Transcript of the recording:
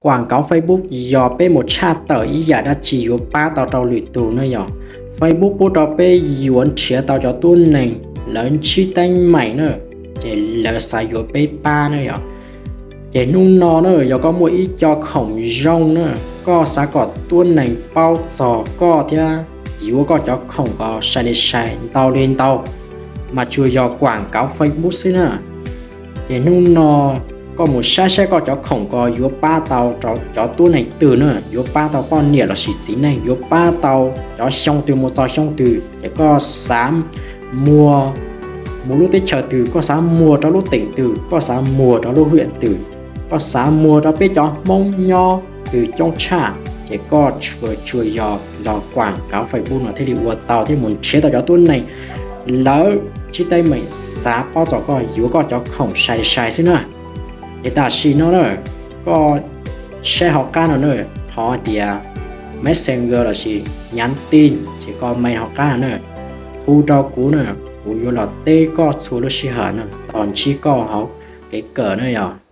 Kuam kauv Facebook yog peb mus tshaj tawm ib yam dab tsi yuav pab tau rau lwm tus na yog. Facebook pub rau peb yuav nrhiav tau cov tuab neeg lawv ntsib teeb meem na, ces lawv xav yuav peb pab na yog. Ces hnub no na yog koj muaj ib co khoom zoo na, koj xav kom tuab neeg paub txog koj thiab yuav koj cov khoom ko sai li sai ntau li ntau, mas tsuas yog kuam kauv Facebook xwb na. Ces hnub no koj mus saib saib koj cov khoom ko yuav pab tau rau cov tuab neeg twg na, yuav pab tau poj niam lossis txiv neej, yuav pab tau cov xyoo twg mus txog xyoo twg, ces koj xav muag mus lub teb chaws twg, koj xav muag rau lub teem twg, koj xav muag rau lub hwm twg, koj xav muag rau peb cov Hmoob nyob twg coob tshaj, ces koj tsuas tsuas yog los kuam kauv Facebook no thiaj li ua tau thiab mus nrhiav tau cov tuab neeg lawv ntsib teeb meem xav paub txog koj yuav koj cov khoom sai li sai xwb na. Ces tam sim no na, koj saib hauv qab no na, qhov tias Messenger lossis nhắn tin ces koj comment hauv qab no na, hu rau kuv na, kuv yuav los teb koj txhua lub sij hawm na, tos ntsib koj hauv kev kawm na yog.